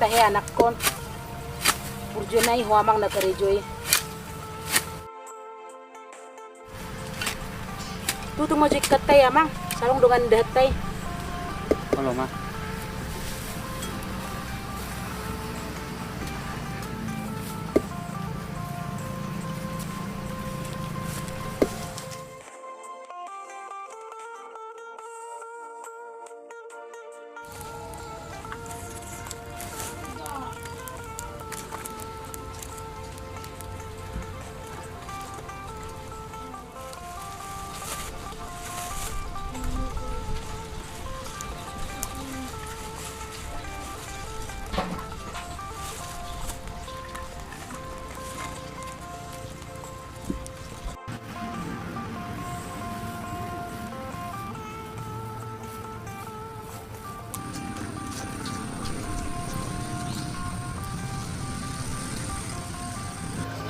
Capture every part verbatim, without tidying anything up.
He anakkon, burju nai ho amang na karejo i. Tutung ma jo ingkanta i amang, salong dongan dahanta i. Olo ma.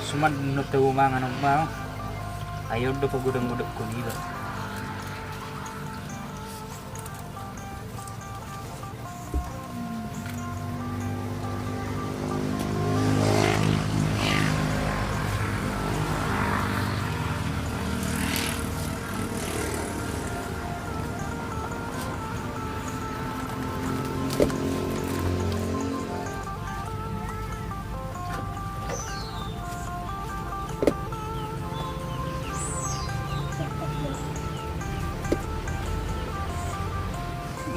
Suman nunga tabo mangan on ma. Ai on do pagodang-godangkon iba.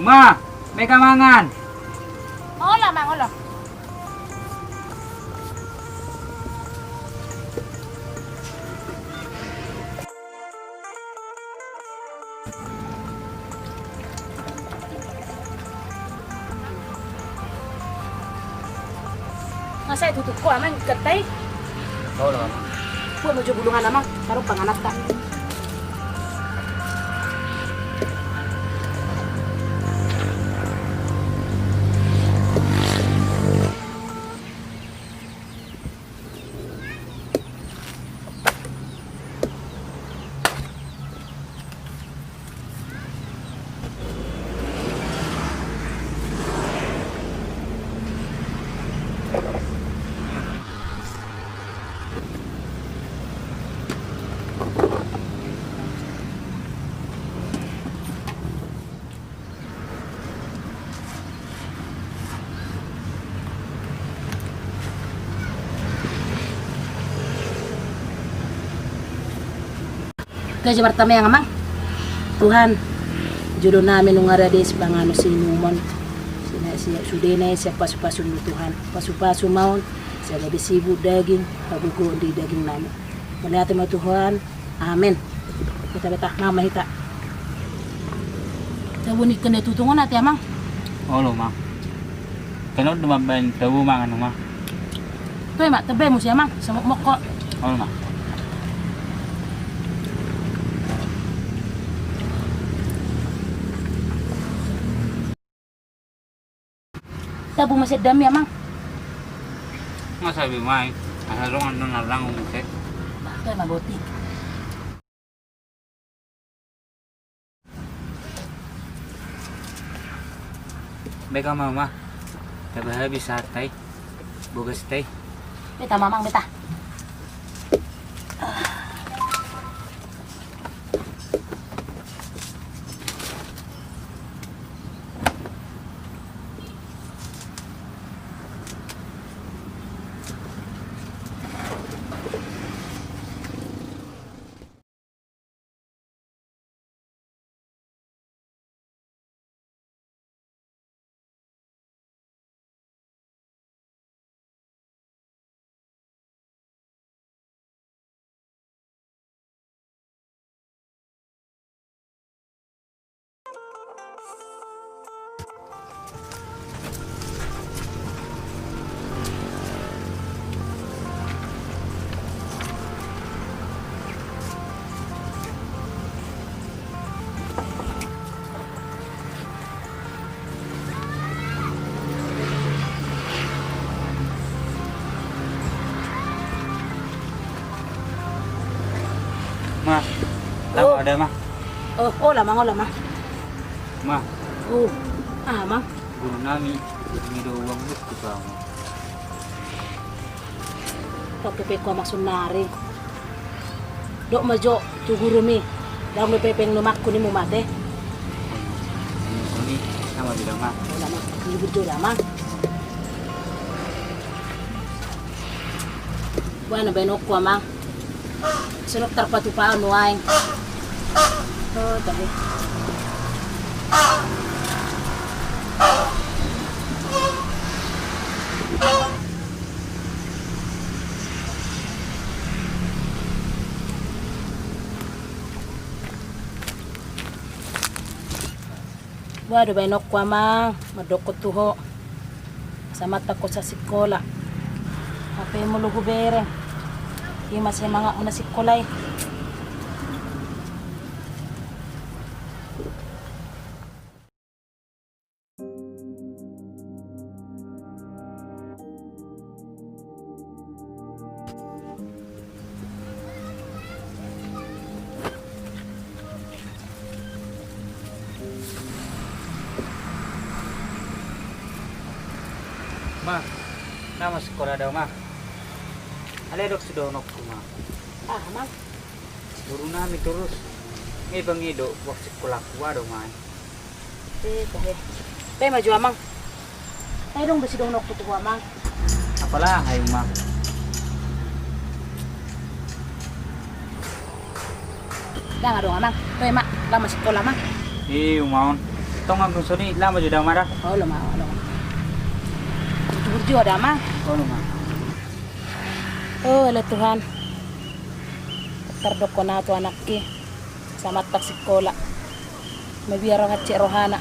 Uma, mega mangan. Olo amang, olo. Masa itu tuh kok amang ketai? Tahu lah amang. Buat mau bulungan amang, taruh pangananta. Gaja martamiang amang. Tuhan, jolo nami nunga rade sipanganon siinumon. Sina si sudena sian pasu-pasu ni Tuhan. Pasu-pasu ma on, sian gabe sibu daging, hagogoon di daging nami. Mauliate ma Tuhan. Amen. Beta beta mama hita. Tabo ni kena tutungon ate amang. Olo ma. Kena udah mambain tabo mangan ma. Toe ma tabo musi amang sama moko. Olo ma. Tabo ma sedami amang. Masa be mai. Asa dongan dongan rangu muse. Toe ma boti. Beta ma ma. Tabo habis sahat tai. Bogas tai. Beta ma amang beta. Ma, tabo ada ma. Oh, olo amang, olo amang. Ma. Oh, ah amang. Guru nami, ini do uang itu kamu. Tong pe pe ko amang saonnari. Dok ma jo tu gurumi. Ndang dope pe numakku ni mumate. Ini, ini sama juga, Mang. Udah, Mang. Ini betul dah, Mang. Boha na baenonku, Amang? Songon tarpatupa nuaeng. Oh, tahe. Boha do baenonku, Amang, mandokkon tu ho. Asa matang ho sasikola. Hape molo hubereng, i ma semangatmu na sikola i. Mang, na masikola do, Mang? Alai adong sidohononku, Mang. Aha, Mang? Guru nami torus. Nge bang i do, waktu sikolaku adong, Mang. Eh, tahe. Pe ma jo, Amang. Tahe, adong do sidohononku tu ho, Amang. Apala, hai, Mang? Ndang adong, Amang. Toe ma, laho ma sikola, Amang. Ih, umaon. Tong anggo songon i, laho ma jo da, Amang, da. Olo ma, olo ma. Burju da, Amang. Olo ma. Oh, ale Tuhan. Tardokkon ahu tu anakki. Asa matang sikola. Mabiar roha, cek rohana.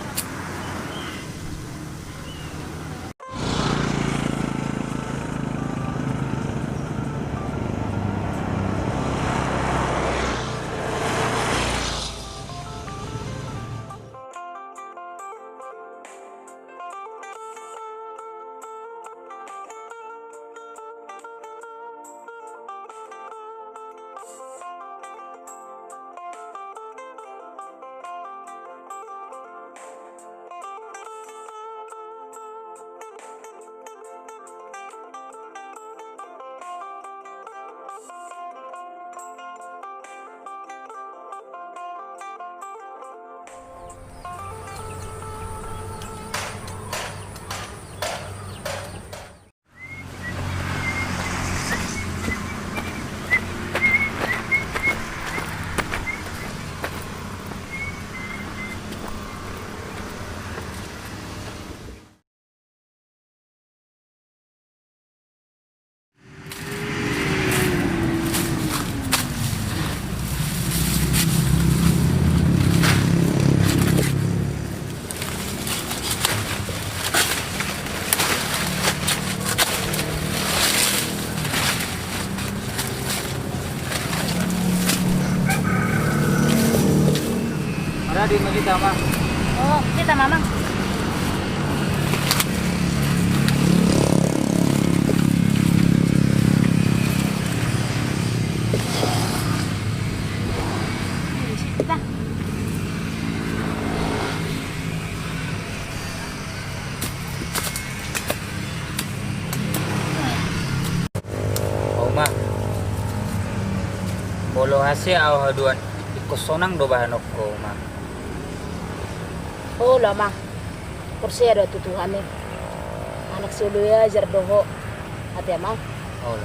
Maradi ma hita, Amang. Oh, hita ma, Amang. Oma, molo asa ahu haduan, ingkon sonang do bahenonku, Oma. Olo, Amang. Porsea do tu Tuhan i. Anak si olo i ajar do ho. Ate, Amang. Olo.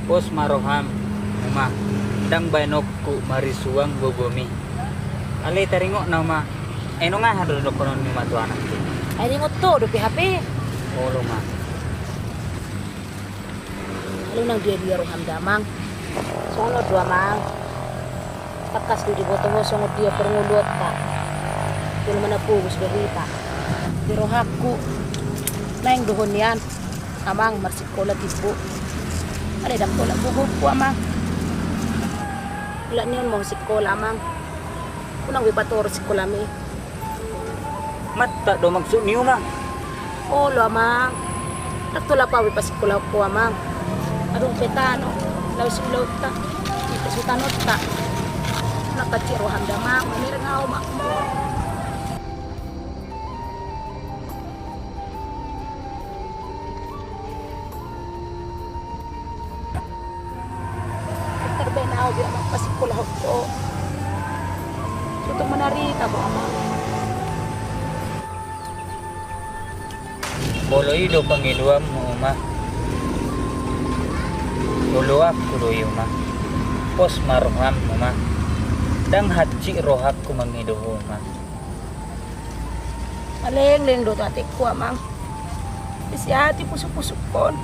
Pos ma roham, Oma. Ndang bahenonku marisuang gogomi. Alai taringot na, Oma. Ai nunga aha do dohonon ni Oma tu anakku? Ai ingot ho dope hape. Olo, Oma. Alai unang dia-dia roham da, Amang. Songon on do, Amang. Tangkas do diboto ho songon dia parngoluonta. Jolma na pogos do hita. Di rohangku, naeng do ho nian, Amang, marsikola timbo. Alai ndang pola gogoku, Amang. Olat ni on ma ho sikola, Amang. Unang be patoru sikolami. Mantap do maksud ni, Oma. Olo, Amang. Ndang tolap ahu be pasikolaonku, Amang. Adong pe tano laho siulaonta, i pe so tanonta. Unang pansik roham da, Amang, mamereng ahu ma. Au biar ma pasikola ho. Tutu manarita ho, Amang. Molo i do pangidoanmu, Uma. Oloanku do i, Uma. Pos ma roham, Uma. Ndang hansit rohangku mangido ho, Uma. Malengleng do tu ateku, Amang. Isi hati pusuk-pusukkon.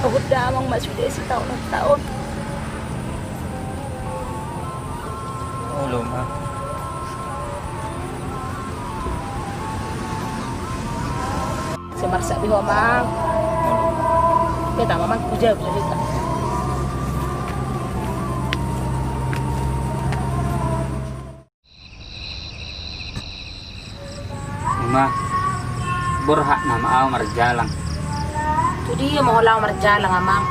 Huhut damang ma sude sitaon-taon. Olo, Uma. Sai marsak di ho, Amang. Olo. Beta ma, Amang, tu jabu, beta. Uma, borhat nama au marjalang. Tu dia ma holan au marjalang, Amang?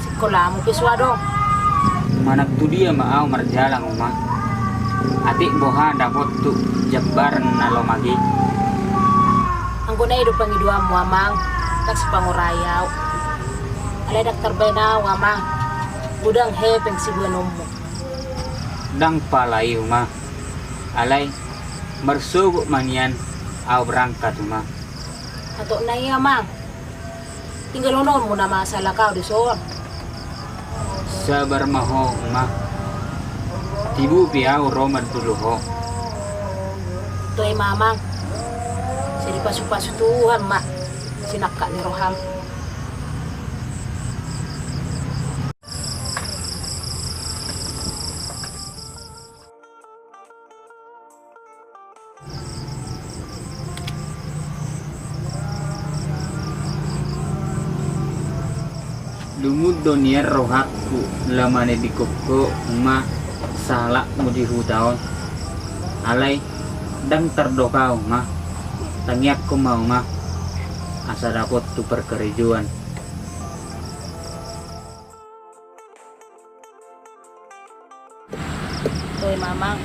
Sikolamu pe so adong. Manang tu dia ma au marjalang, Uma? Atik boha dapothu jambaran na lomak i? Anggo na i do pangidoanmu, Amang, ndang sipangorai au. Alai ndang tarbaen au, Amang. Godang hepeng siboanonmu. Ndang pala i, Uma. Alai marsogot ma nian au berangkat, Uma. Hatop na i, Amang. Tinggalhononmu nama sahalak au dison. Sabar ma ho, Uma. Tibu pe au ro mandulu ho. Toe ma, Amang. Sai dipasu-pasu Tuhan ma sinangkap ni roham. Lungun do nian rohangku laho manadingkon ho, Uma, sahalakmu di huta on. Alai ndang tardok au, Uma. Tangiangkon ma, Uma, asa dapothu parkarejoan. Toe ma, Amang.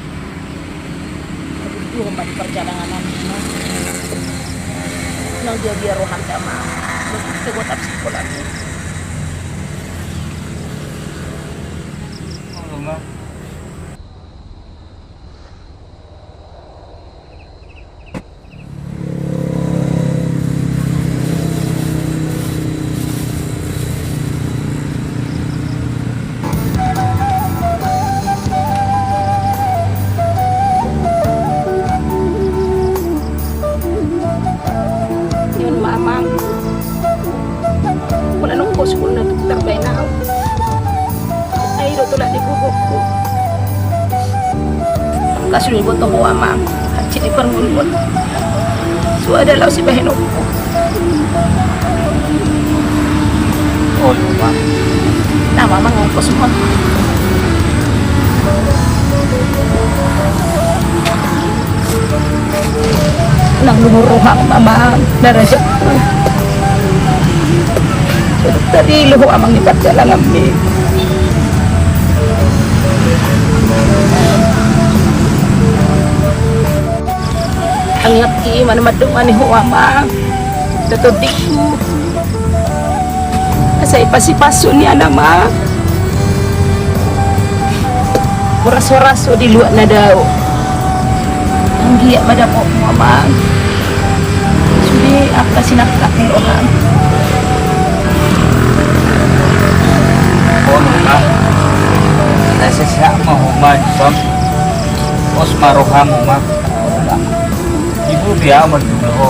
Aduh, ma di perjalanan on, Amang. Nang dia-dia roham da, Amang. Begitu gua tak sekolah. Olo, Amang. Ion ma, Amang. Molo nunga sukul na tuk tarbaen au. Ai do tolap ni gogo. Kasul ni boto ho, Amang. Hansit ni parngoluon. Sude laho sibahen ompung. Olo, Amang. Nama, Amang, ongkos ma. Nang luhur roham, Amang, darajatku. Tadi luhur, Amang, di parjalananmi. Tangiangki ma na mandongani ho, Amang, tu tondingku. Asa dipasu-pasu nian, Amang. Horas-horas ho di luat na dao. Anggiat ma dapotmu, Amang, sude angka sinangkap ni roham. Olo, Amang. Sai sehat ma ho, Amang, dison. Pos ma roham, Amang. Ibu dia mandulu ho.